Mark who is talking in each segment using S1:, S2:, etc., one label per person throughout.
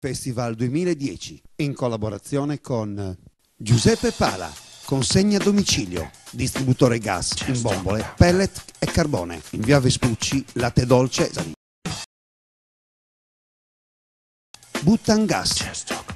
S1: Festival 2010 in collaborazione con Giuseppe Pala, consegna a domicilio, distributore gas in bombole, pellet e carbone, in via Vespucci, latte dolce, Butangas.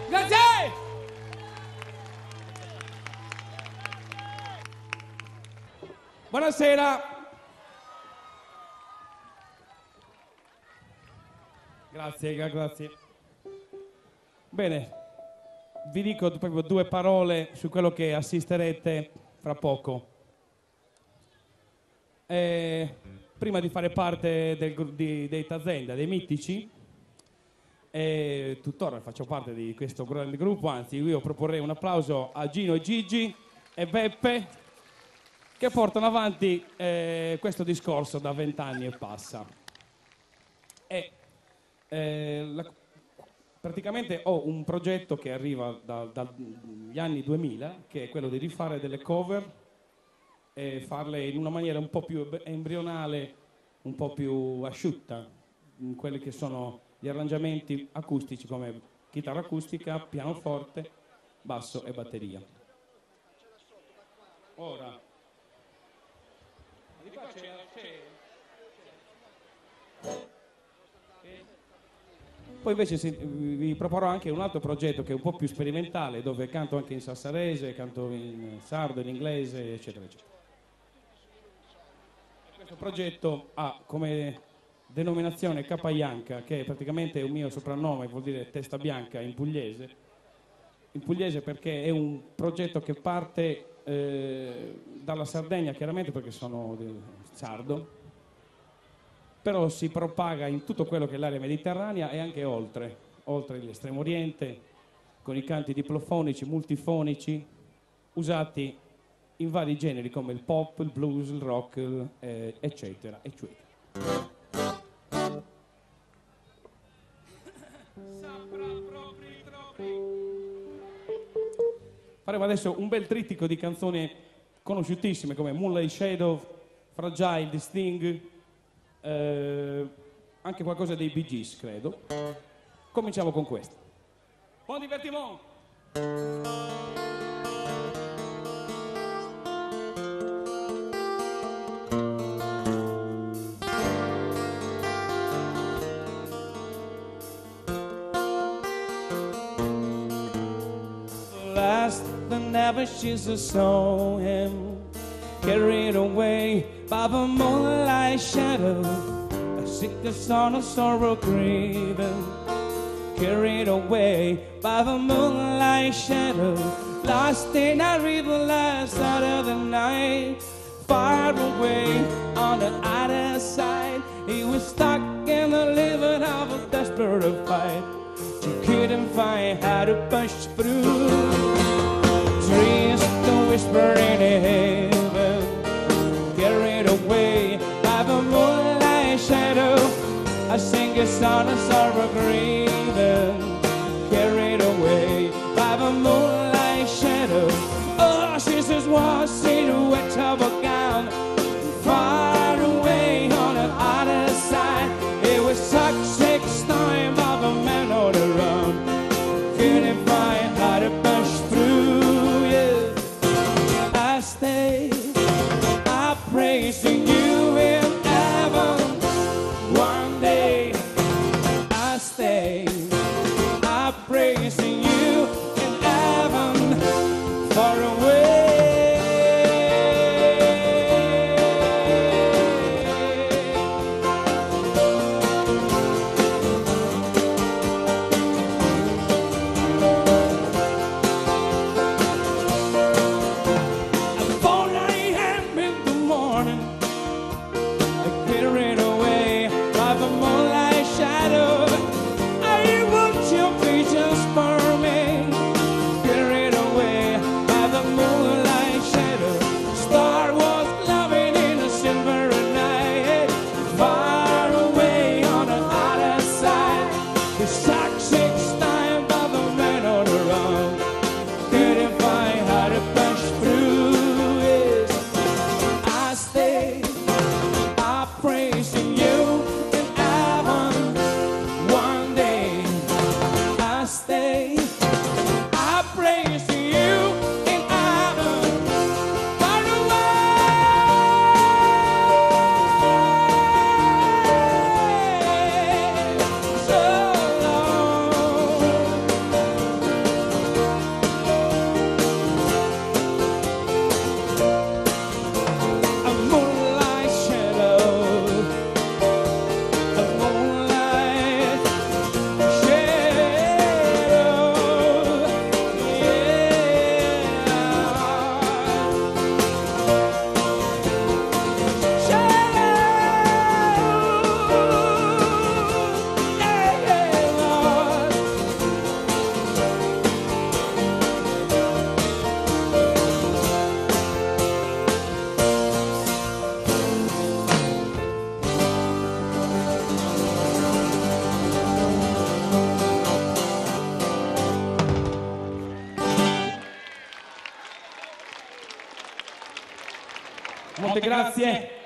S2: Grazie! Buonasera. Grazie, grazie. Bene, vi dico proprio due parole su quello che assisterete fra poco. Prima di fare parte dei Tazenda, dei Mitici, e tuttora faccio parte di questo grande gruppo, anzi io proporrei un applauso a Gino e Gigi e Beppe che portano avanti questo discorso da 20 anni e passa. E praticamente ho un progetto che arriva dagli anni 2000, che è quello di rifare delle cover e farle in una maniera un po' più embrionale, un po' più asciutta, in quelli che sono gli arrangiamenti acustici come chitarra acustica, pianoforte, basso e batteria. Ora, di qua c'è. Poi invece vi proporrò anche un altro progetto che è un po' più sperimentale, dove canto anche in sassarese, canto in sardo, in inglese, eccetera, eccetera. Questo progetto ha come denominazione Capajanca, che è praticamente un mio soprannome, vuol dire testa bianca in pugliese. In pugliese perché è un progetto che parte dalla Sardegna, chiaramente perché sono sardo, però si propaga in tutto quello che è l'area mediterranea e anche oltre, oltre l'estremo oriente, con i canti diplofonici, multifonici, usati in vari generi come il pop, il blues, il rock, eccetera, eccetera. Faremo adesso un bel trittico di canzoni conosciutissime come Moonlight Shadow, Fragile di Sting, anche qualcosa dei Bee Gees, credo. Cominciamo con questo. Buon divertimento!
S3: Last than ever she saw him carried away by the moonlight shadow. A sickness on a sorrow grieving, carried away by the moonlight shadow. Lost in a river last out of the night, far away on the other side. He was stuck in the living of a desperate fight. She couldn't find how to push through. Trees to whisper in heaven, carried away by the moonlight shadow. I sing a song of sorrow grieving, carried away by the moonlight shadow. Oh, she says, was silhouette of a gown, far away on the other side. It was toxic time of a man on the run, couldn't find how to push through. Yeah, I stay, I pray to you in heaven. One day
S2: Molte grazie.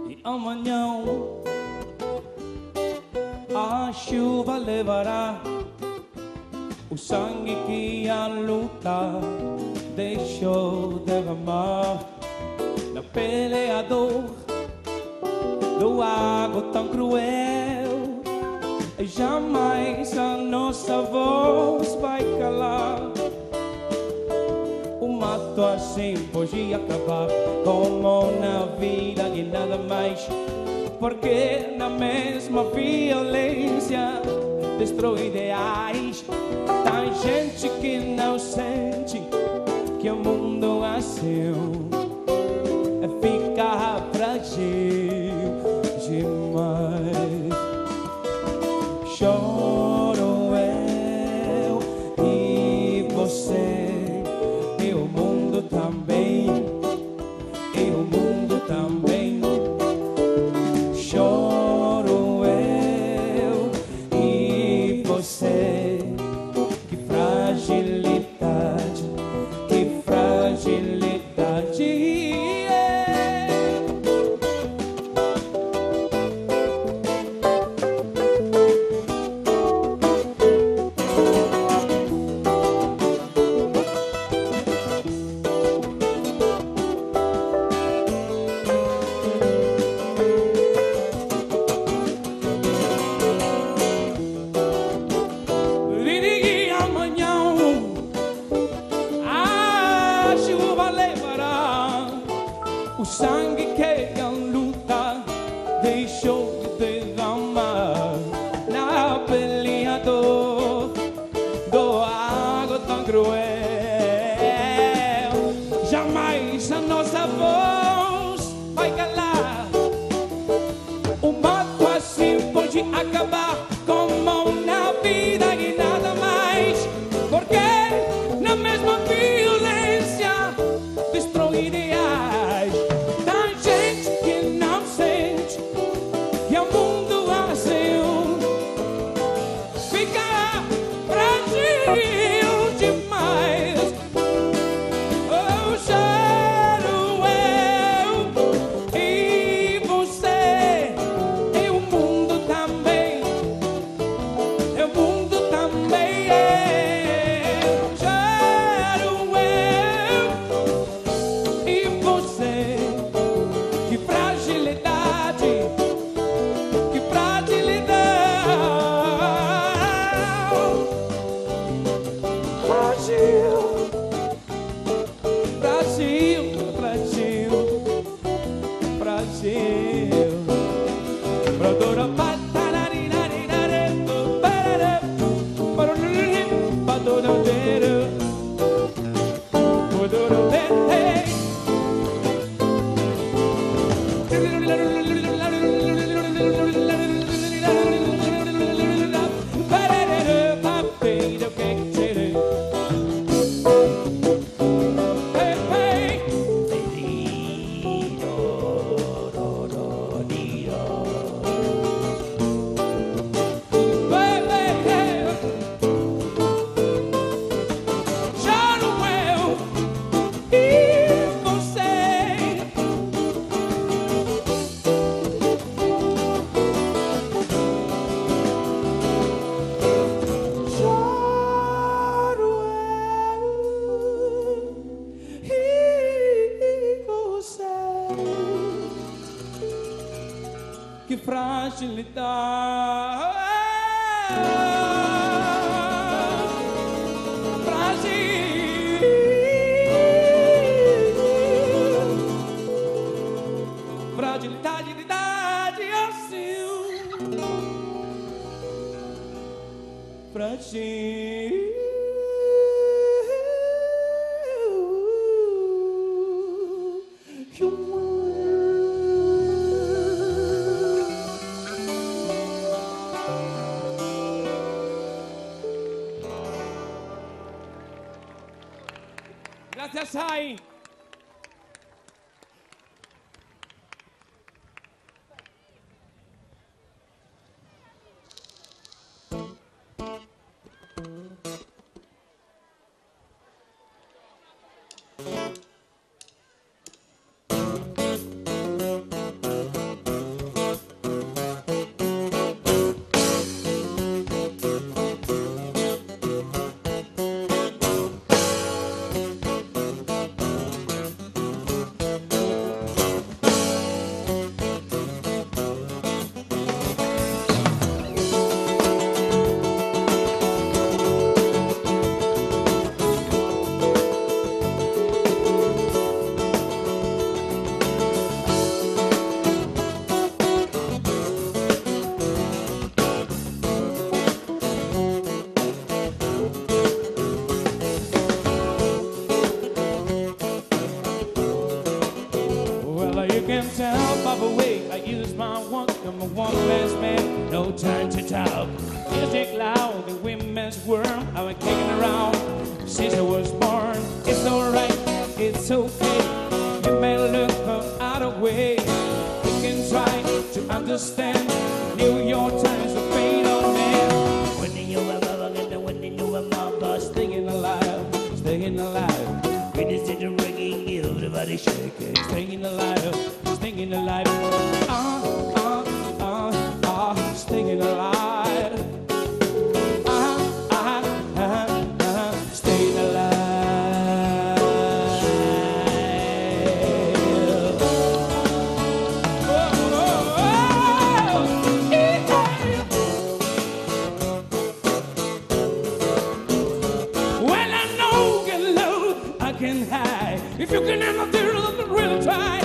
S2: E amanhã a chuva levará o sangue que a luta deixou derramar na pele a dor do água tão cruel. Jamais a nossa voz vai calar. O mato assim pode acabar como na vida e nada mais. Porque na mesma violência destrói ideais. Tem gente que não sente que o mundo é seu. Fica frágil demais. Choro eu e você e o mundo também, e o mundo também. Choro eu e você. Que fragilidade, que fragilidade. E amanhã a chuva levará o sangue que a luta deixou de derramar na pele a dor do água tão cruel. Jamais a nossa voz vai calar. O mato assim pode acabar como na vida e nada mais. Porque na mesma violência destrói ideais. Tem gente que não sente que o mundo assim fica frágil demais. Oh, choro eu e você e o mundo também, e o mundo também. Choro eu e você. Que fragilidade, que fragilidade. Frágil, frágil, frágil, frágil. Hey, hey. Hey, hey, hey. Choro eu e você. Choro eu e você. Que fragilidade. Frágil. Grazie assai! Well, you can tell by the way I use my walk. I'm a one-man's man, no time to talk. Music loud, the women's world. I've been kicking around since I was born. It's alright, it's okay. You may look out of way. You can try to understand. New York Times, a fatal man.
S4: When you a mother, when you a mother,
S2: Staying alive, staying alive.
S4: when it's in the ringing, everybody shaking.
S2: Staying alive, staying alive. Ah, ah, ah, ah, staying alive. Ah, ah, ah, ah, staying alive. Oh, oh, oh, yeah. Well, I know get low, I can hide. If you can handle the really try.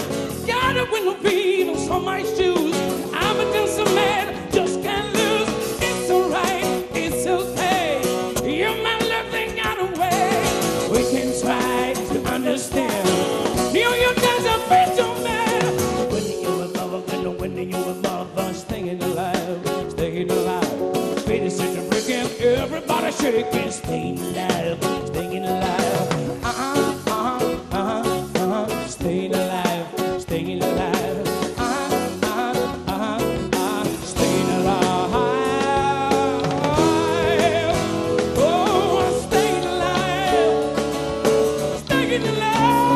S2: Gotta win the beatles on my shoes. I'm a dancing man, just can't lose. It's alright, it's okay. You might look the other way. We can try to understand. New York does a better man.
S4: When you a mother, when you a mother,
S2: Staying alive, staying alive. Beat is such a breaking, everybody shaking.
S4: staying alive, staying alive.
S2: Uh-uh, uh-uh, uh-uh, uh-uh. Staying alive, staying alive. Uh-uh, uh-uh, uh-uh. Staying alive. Oh, I'm staying alive, staying alive.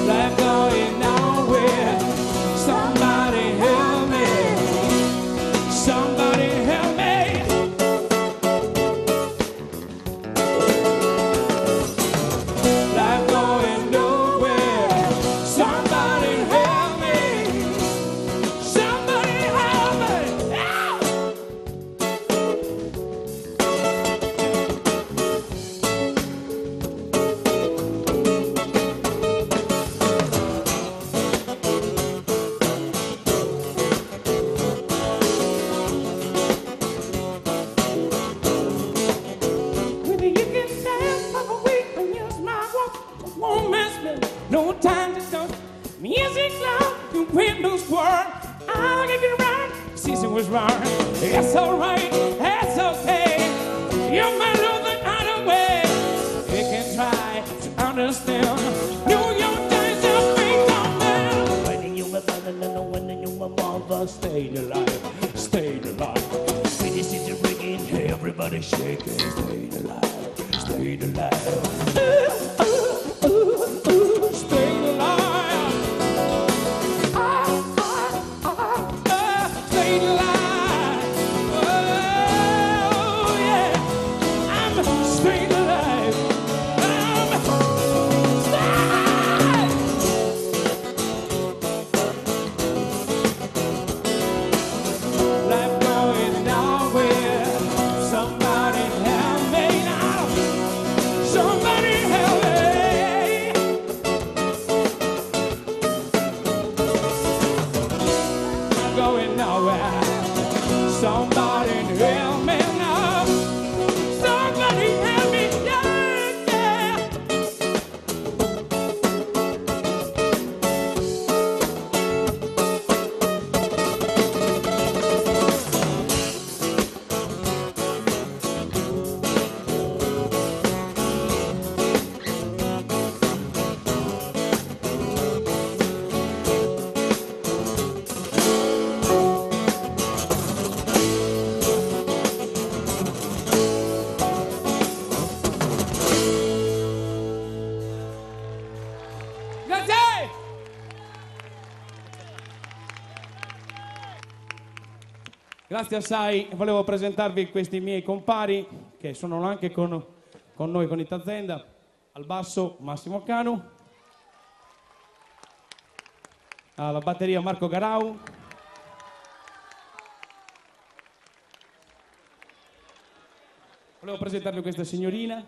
S2: Life going nowhere. Somebody help me. Somebody help me. Life going nowhere. Somebody help me. Somebody help me. Ow! When you can dance for a week and use my walk, won't mess me. No time to talk. Music loud, the windows whirl. I'll get it right. Season was wrong. It's alright, that's okay. You might know the other way. You can try to understand. New York Times, a big man.
S4: When you a mother, when you a mother,
S2: Stay alive, stay alive.
S4: when it's in the ringing, everybody shaking. Staying alive, staying alive.
S2: Ooh, ooh, ooh, stay alive. Ah, ah, ah, ah, stay alive. Oh, yeah. I'm staying alive. I'm staying. Life going nowhere. Somebody help me now. Somebody help me. I'm going nowhere. Somebody help me now. Somebody help me. Yeah, yeah. Grazie assai, volevo presentarvi questi miei compari che sono anche con, con noi con i Tazenda. Al basso Massimo Canu, alla batteria Marco Garau, Volevo presentarvi questa signorina,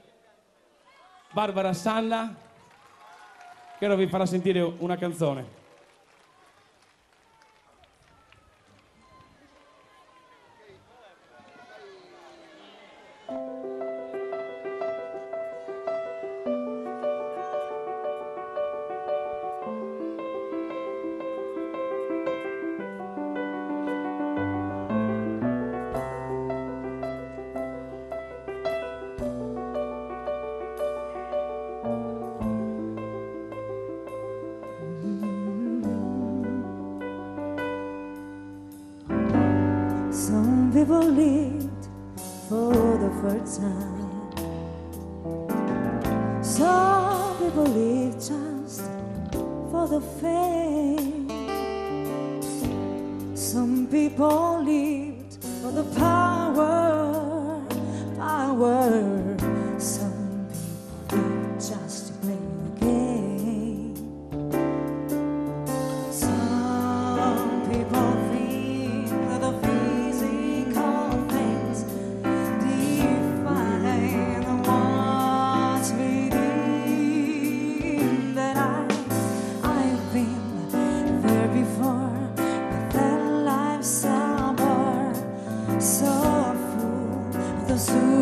S2: Barbara Sanna, che ora vi farà sentire una canzone.
S5: Some people lived for the first time. Some people live just for the fame. Some people lived for the power, power. Some people live just to play the game. Some people think that the physical things define the ones within. That I've been there before, but that life's a bore, so full of the superficial.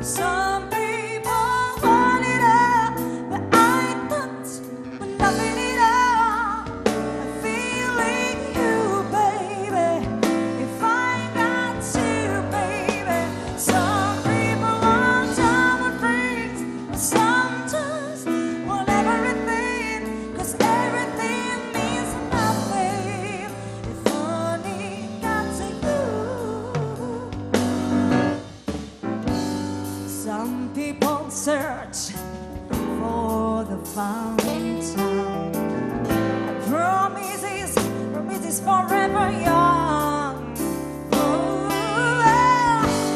S5: Some people want it all, but I don't want nothing at all. I'm feeling you, baby. If I got you, baby. Some people want diamond rings, but some just want everything. 'Cause everything means nothing if only got to you. Some people search for the fountain. Promises, promises forever young. Oh,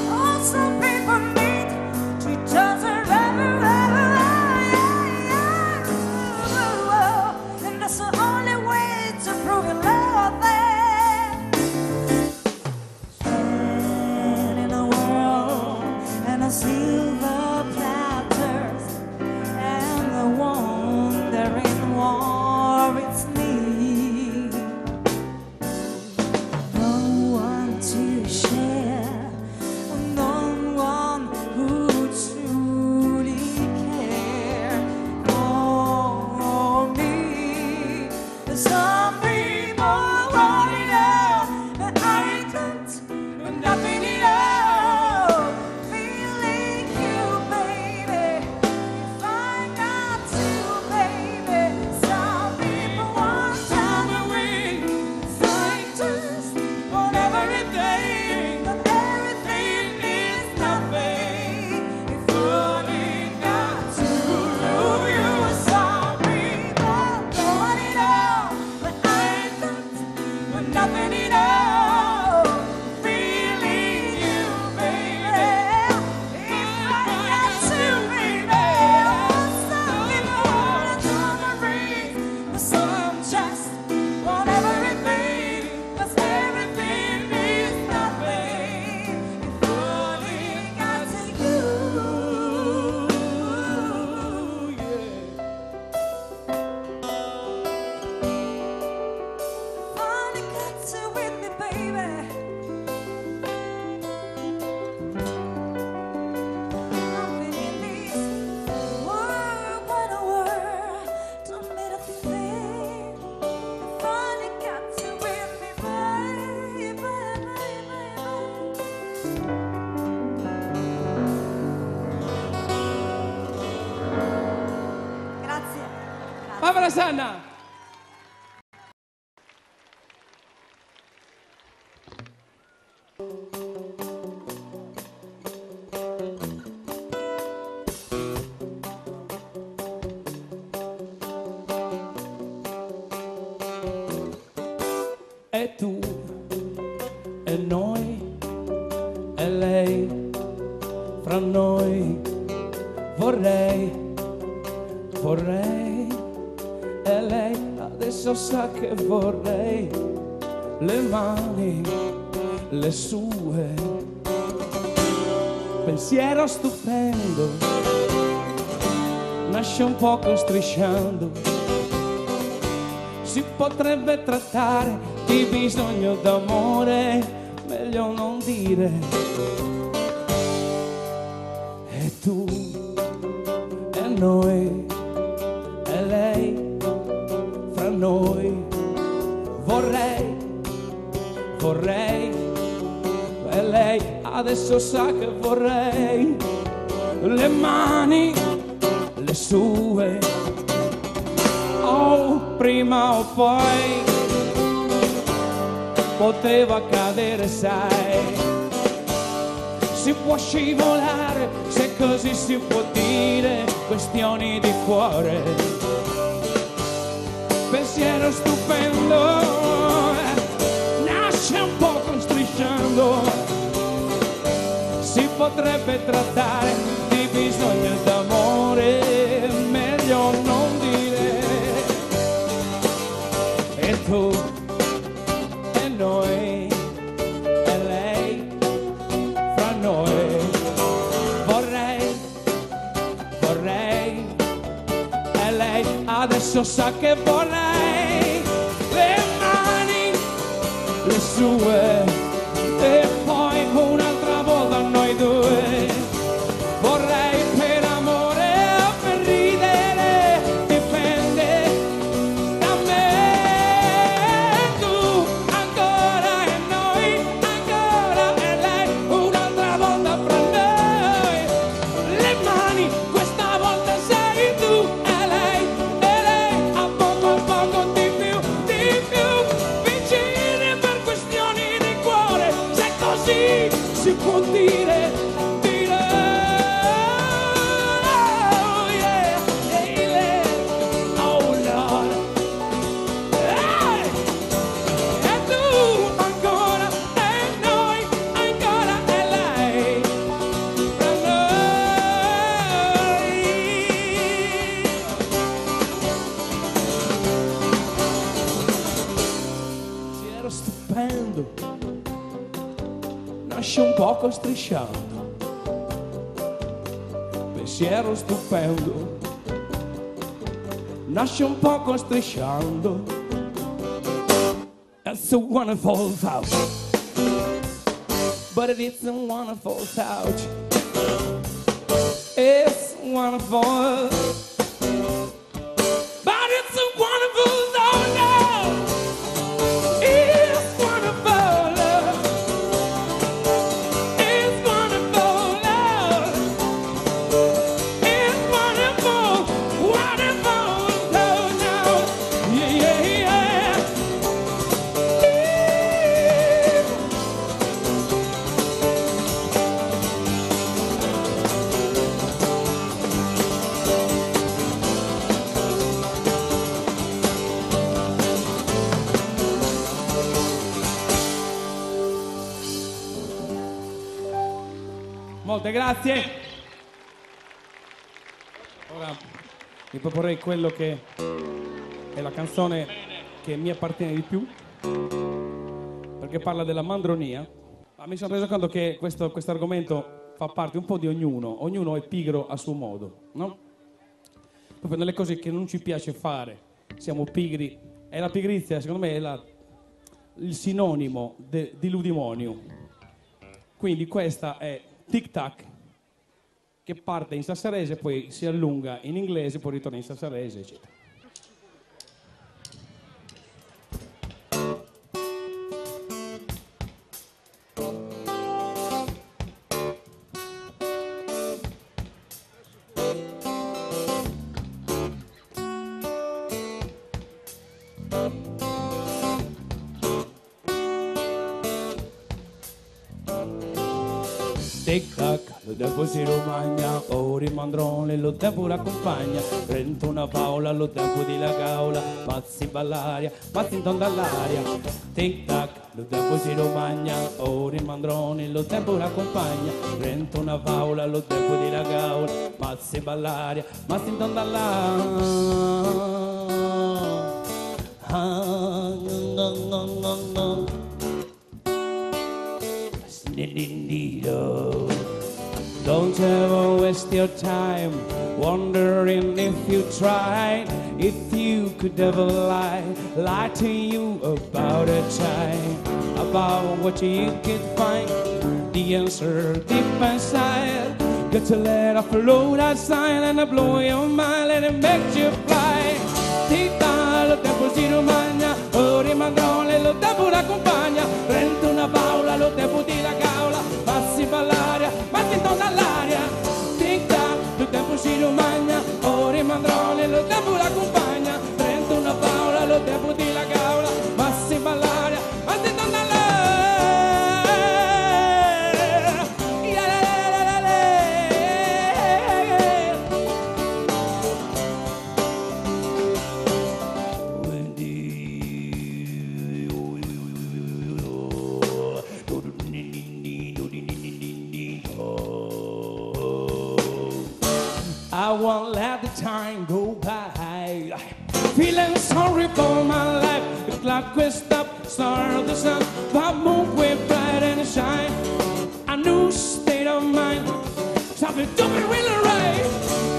S5: oh, some people need to just forever, and that's the only way to prove you love them. And in a world and a silver platters and the wandering war it's me. No one to share, no one who truly care for me. Some people want it all, but I don't want nothing at all. Feeling you, baby. If I got you, baby. Some people want diamond rings, I just want everything, but everything is nothing. If only got to you. Some people want it all, but I don't want nothing at all. Feeling you, baby. If I got you, baby. Some people want diamond rings, but some just want everything. 'Cause everything means nothing if only got to you. Finally got you with me, baby. I'm feeling this world, what a world, don't matter a thing. Finally got you with me, baby, baby, baby. Grazie.
S2: Barbara Sanna! E tu.
S3: tu e noi e lei fra noi vorrei vorrei e lei adesso sa che vorrei le mani le sue pensiero stupendo nasce un poco strisciando si potrebbe trattare di bisogno d'amore, meglio non dire. E tu e noi e lei fra noi vorrei, vorrei e lei adesso sa che vorrei le mani, le sue. Oh, prima o poi poteva accadere, sai. Si può scivolare, se così si può dire, questioni di cuore. Pensiero stupendo, nasce un poco strisciando. Si potrebbe trattare di bisogno d'amore, meglio non dire. E tu e noi e lei fra noi vorrei, vorrei e lei adesso sa che vorrei le mani, le sue e poi un'altra volta noi due vorrei per amore o per ridere dipende da me tu ancora e noi ancora e lei un'altra volta fra noi le mani questa volta sei tu e lei a poco di più vicine per questioni di cuore se così si può dire dire oh yeah, yeah, oh Lord Hey! E tu ancora e noi ancora e lei fra noi. Pensiero stupendo, nasce un poco strisciando. Pensiero stupendo, nasce un poco strisciando. That's a wonderful thought. But it is a wonderful thought. It's wonderful. But it's a wonderful thought now. It's wonderful love. It's wonderful love. It's wonderful, wonderful love now. Yeah, yeah, yeah. Molte grazie. Ora vi proporrei quello che è la canzone che mi appartiene di più, perché parla della mandronia. Ma mi sono reso conto che questo argomento fa parte un po' di ognuno, ognuno è pigro a suo modo, no? Proprio nelle cose che non ci piace fare, siamo pigri. E la pigrizia, secondo me, è il sinonimo di ludimonio. Quindi questa è Tic Tac, che parte in sassarese, poi si allunga in inglese, poi ritorna in sassarese, eccetera. Tic tac, lo tempo si romagna, ora il mandrone, lo tempo l'accompagna, prendo una paola, lo tempo di la gaula, pazzi ballaria, pazzi in tonda all'aria. Tic tac, Lu tempu si lu magna, ora i mandroni, lu tempu l'accumpagna, Renta una fàula, lu tempu di la gaula, ma si ball'aria, ma si intonda là. Don't ever waste your time wondering if you tried, if you could ever lie, lie to you about a time, about what you could find, the answer deep inside. Got to let off float outside and blow your mind, let it make you fly. Tita, lo tempo si romagna, ora i mandrone, lo tempo l'accompagna, rento una paola, lo tempo di la gaula, passi ball'aria, ma si torna all'aria. Tic-tac, lo tempo si romagna, ora i mandrone, lo tempo l'accompagna, rento una paola, lo tempo di la gaula, passi ball'aria, ma si torna all'aria. La la la la la la. I won't let the time go by. Feeling sorry for my life. The clock will stop, star of the sun. The moon will bright and shine. A new state of mind. Something to be really right.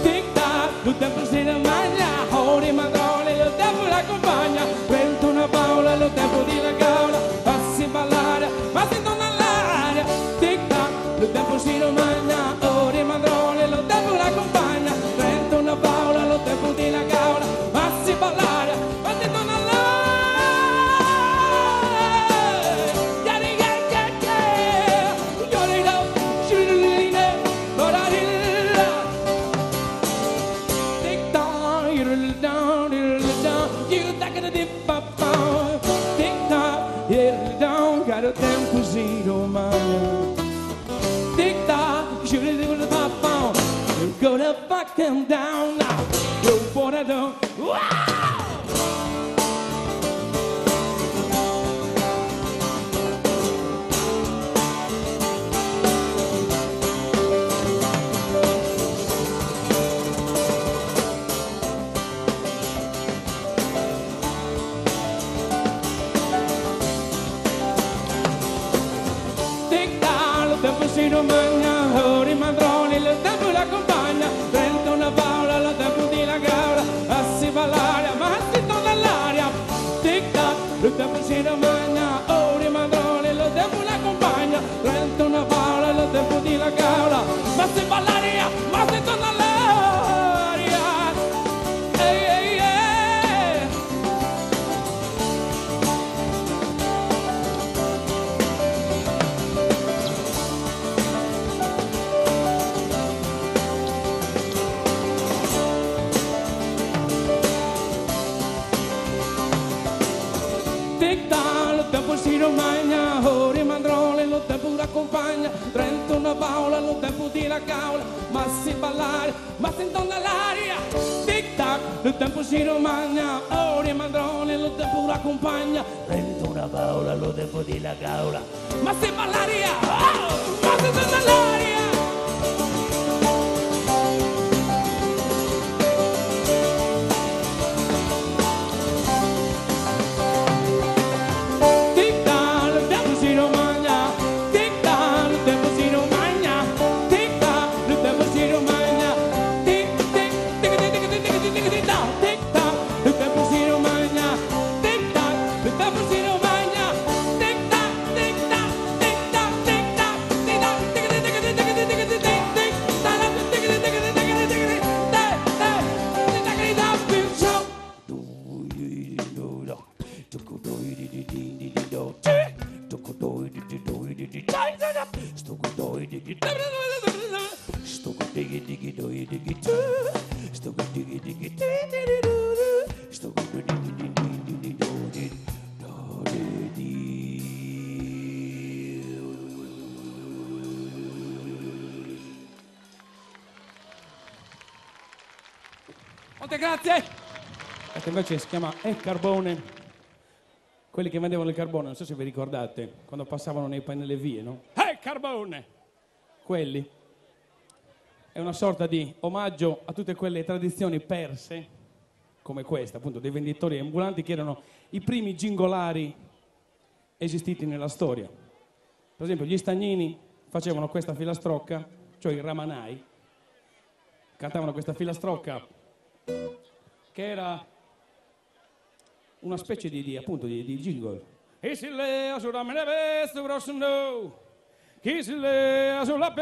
S3: Tic tac, lo tempo si magna. Ora i mandrone, lo tempo l'accompagna. Vento una paola, lo tempo di la gaula. Passi ballare, ma si torna all'aria. Tic tac, lo tempo si romagna. Ora i mandrone, lo tempo l'accompagna. Vento una paola, lo tempo di la gaula. Passi ballare, ma si torna all'aria. Yeah, yeah, yeah, yeah. Tick tock, you down, you down, you tack it dip up, tick tock, you down, got a tempo zero man. Tick tock, shoot it with the pop on. You go to fucking down now. You wanna do? Wow! Tic tac, lo tempo si romagna, ora i mandroni, lo tempo l'accompagna, prende una paola, lo tempo di la gaula, ma si va all'aria, ma si torna all'aria. Tic tac, lo tempo si romagna, ora i mandroni, lo tempo l'accompagna, prende una paola, lo tempo di la gaula, ma si va all'aria, ma si torna all'aria. Ehi, ehi, ehi. Tic tac, lo tempo si romagna, ora i mandrone, lo tempo l'accompagna, Trento una paola, lo tempo di la gaula, ma si ballare, ma si intonda l'aria. Tic tac, lo tempo si romagna, ora i mandrone, lo tempo l'accompagna,
S4: Prendo una paola, lo tempo di la gaula.
S3: ma si ballaria, oh, ma si intonda l'aria. Tic tac, lo tempo si romagna, tic tac, lo tempo si romagna, tic tac, lo tempo si romagna, tic tic tic tic tic tic tic tic tic tac, tic tac, lo tempo si romagna, tic tac, lo tempo si romagna, tic tac, tic tac, tic tac, tic tac, tic tac, tic tic tic tic tic tic tic tic tic tac, tic tic tic tic tic tic tic tac, tac, tic tac tic tac, tic ciao. Molte grazie! Questa invece si chiama E Carbone.
S2: Quelli che vendevano il carbone, non so se vi ricordate, quando passavano nei, nelle vie, no? Eh, carbone! Quelli. È una sorta di omaggio a tutte quelle tradizioni perse, come questa, appunto, dei venditori ambulanti che erano i primi gingolari esistiti nella storia. Per esempio, gli stagnini facevano questa filastrocca, cioè i ramanai, cantavano questa filastrocca che era una specie di, appunto, di jingle. E si lea sulla chi si lea sulla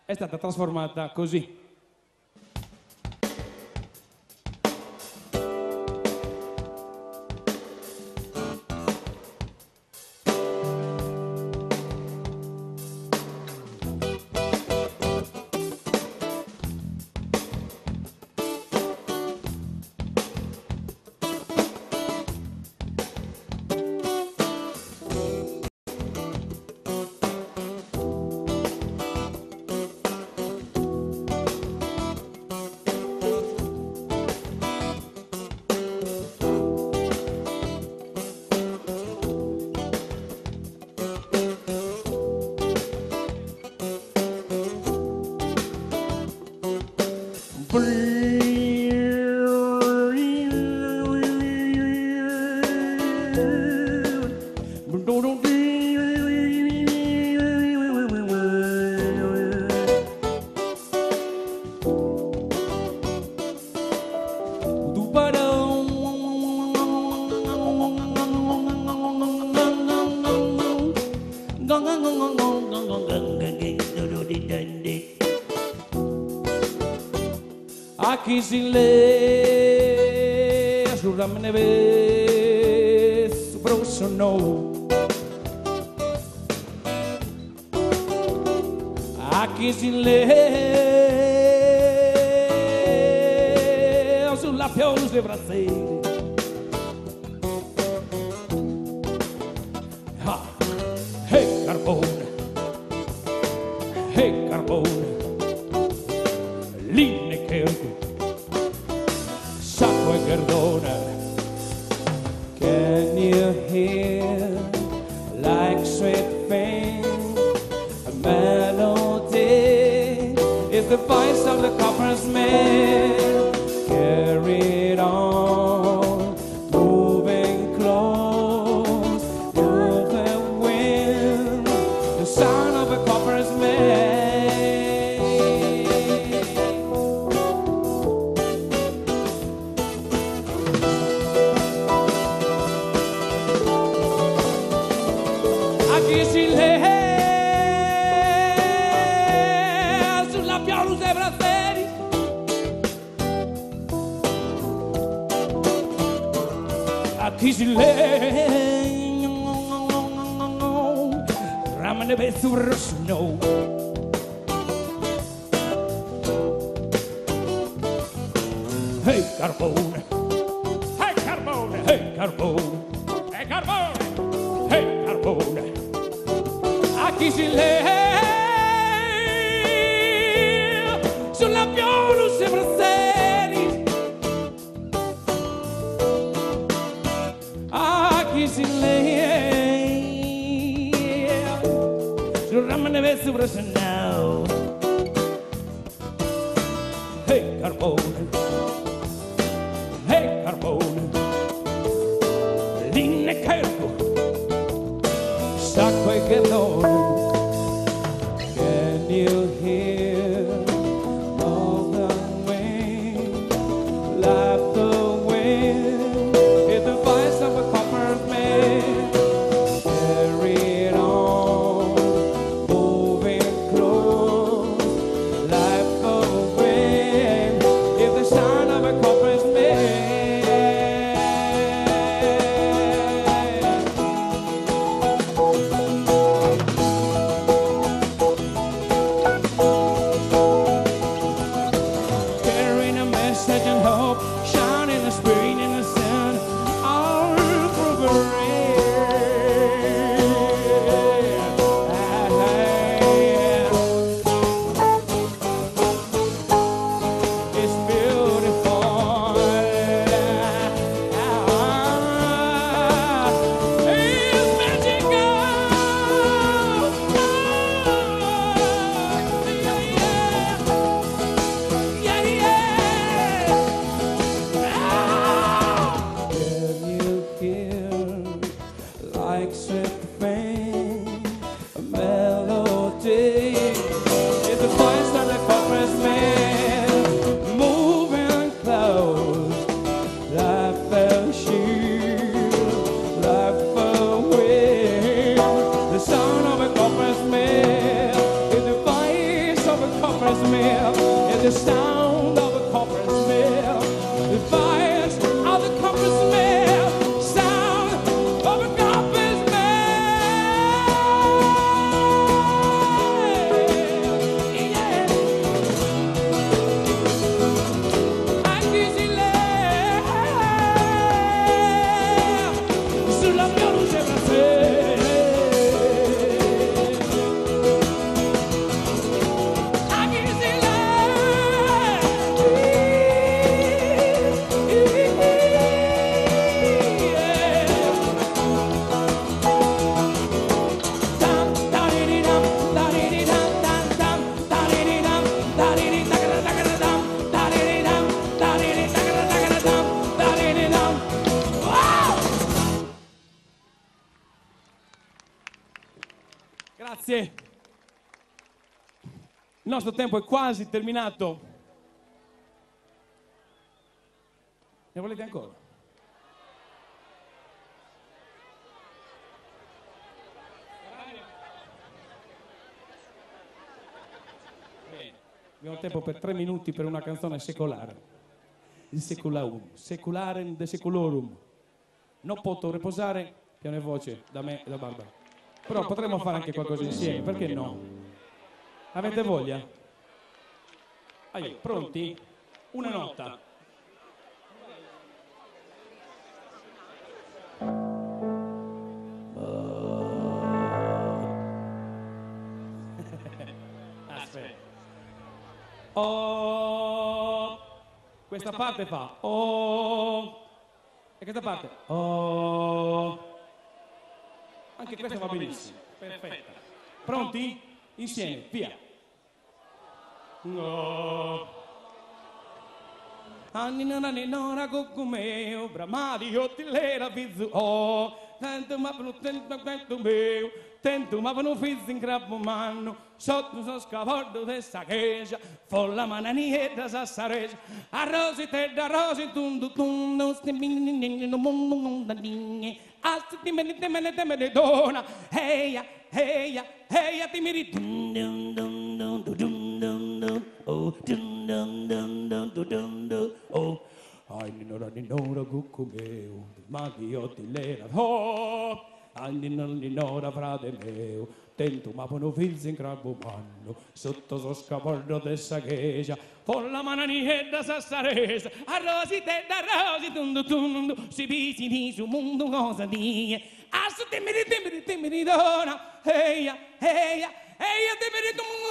S2: È stata trasformata così.
S3: Like sweet thing, a melody. It's the voice of the copper's man moving close. Life a shield, life a wing. The sound of a copper's mill is the voice of a copper's mill. Is the sound of a copper's mill. The voice of the copper's mill. Sound of a copper's mill. Yeah. Anche se sulla mia luce Grazie. Il nostro tempo è quasi terminato. Ne volete ancora? Bene, abbiamo tempo per 3 minuti per una canzone secolare. Il secularum, secularem de seculorum. Non posso riposare, piano e voce, da me e da Barbara. Però potremmo fare anche qualcosa insieme, perché no? Avete voglia? Allora, pronti? Una nota. Aspetta. Oh, questa parte fa oh, e questa parte oh. Anche questa va benissimo. Perfetta. Pronti? Insieme, via. No. Anni nana nora cocumeo, bramadi otilera vizu oh, tanto ma tanto tanto meu, tanto ma no fiz in crabbo mano, sotto so scavordo dessa chiesa, folla mananiera sa saresa, a rosi te da rosi tundu tundu, no mondo non da niente, asti me ne te me ne te me ne dona, eia, eia, eia ti mi ri dun dun dun dun dun dun dun, oh dun dun dun dun dun dun dun, oh. Ai nora ni nora cucumeu, ma io ti lera oh, ai ni nora frate meu, tento ma pono filz in crabbo manno, sotto so scapordo dessa chiesa, folla mananiera sassaresa, a rosi te da rosi tundu tundu, si bisi di su mondo cosa die, asso timiri timiri timiri dona, eia, eia, eia timiri tundu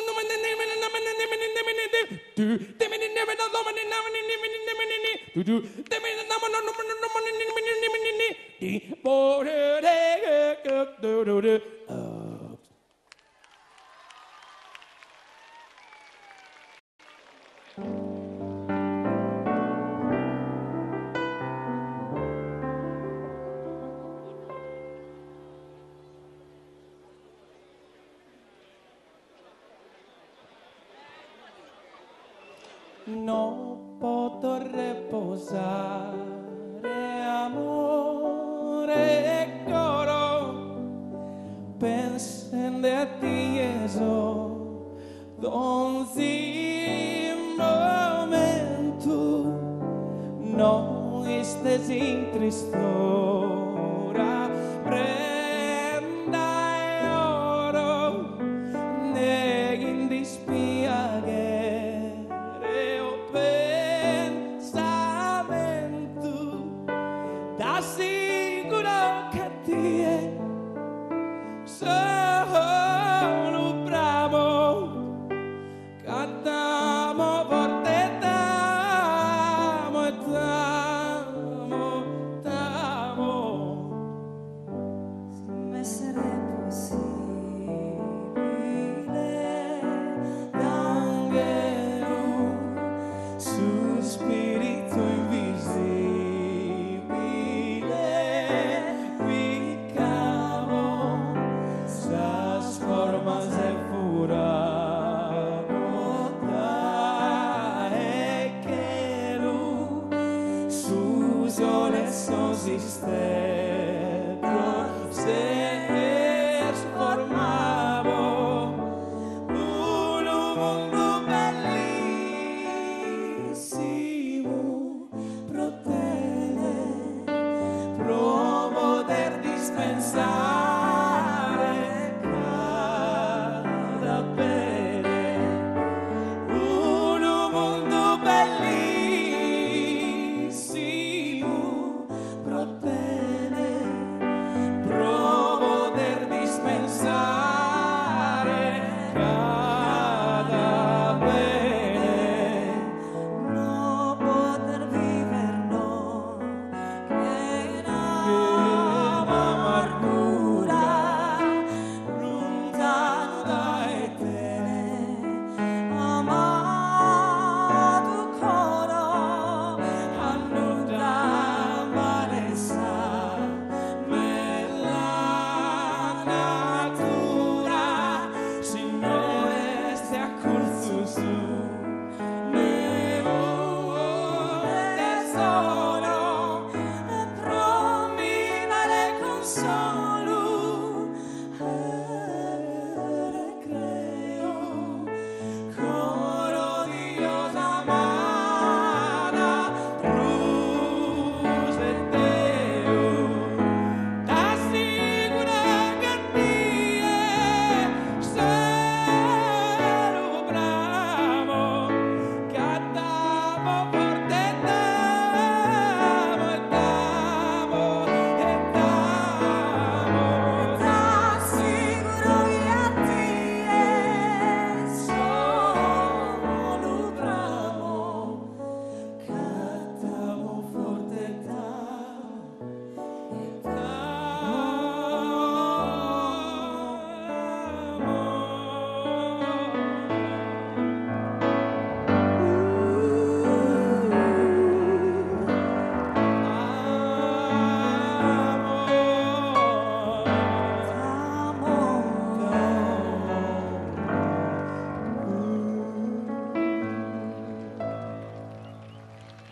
S3: No posso riposare, amore e coro, pensando a ti eso, donzi momento, no estés in tristura, prenda e oro, ne in dispiacere. T'assicuro che ti è solo bravo, cantamo forte, t'amo e t'amo, t'amo.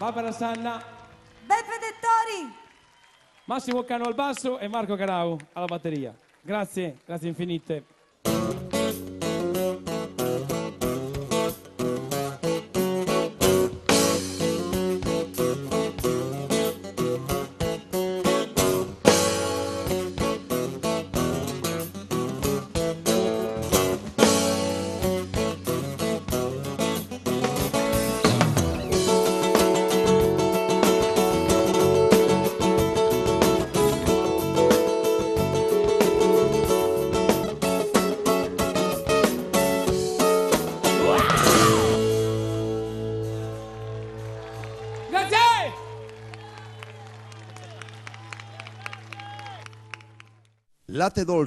S2: Barbara Sanna.
S5: Beppe Dettori.
S2: Massimo Cano al basso e Marco Garau alla batteria. Grazie, grazie infinite. Grazie!
S1: Latte Dolce.